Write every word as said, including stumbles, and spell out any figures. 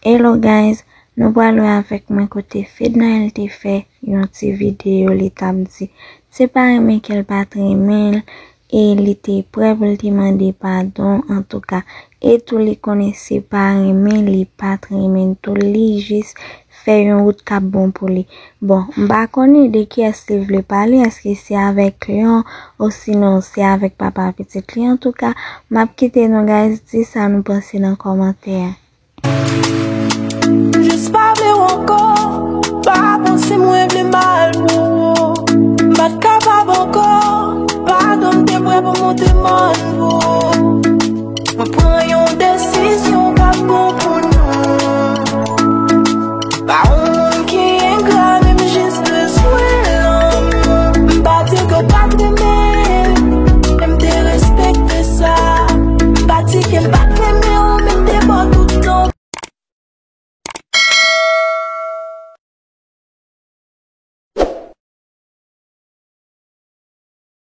Hello guys, nou pral wè avèk mwen kote Fednaelle te fè yon ti videyo, li t ap di se pa renmen ke l pa t renmen l, e li te prè pou l te mande padon, antouka, e tou li konnen se pa renmen li pa t renmen l tou, li jis fè yon wout k ap bon pou li. Bon, m pa konnen de kiyès li vle pale, èske se avèk Lion, osinon se avèk papa pitit li, antouka, m ap kite nou guys di sa nou panse nan kòmantè a. Jis pa vle w ankò, pa panse mwen vle mal pou ou. M pa t kapab ankò, padon m te prè pou monte mòn pou ou.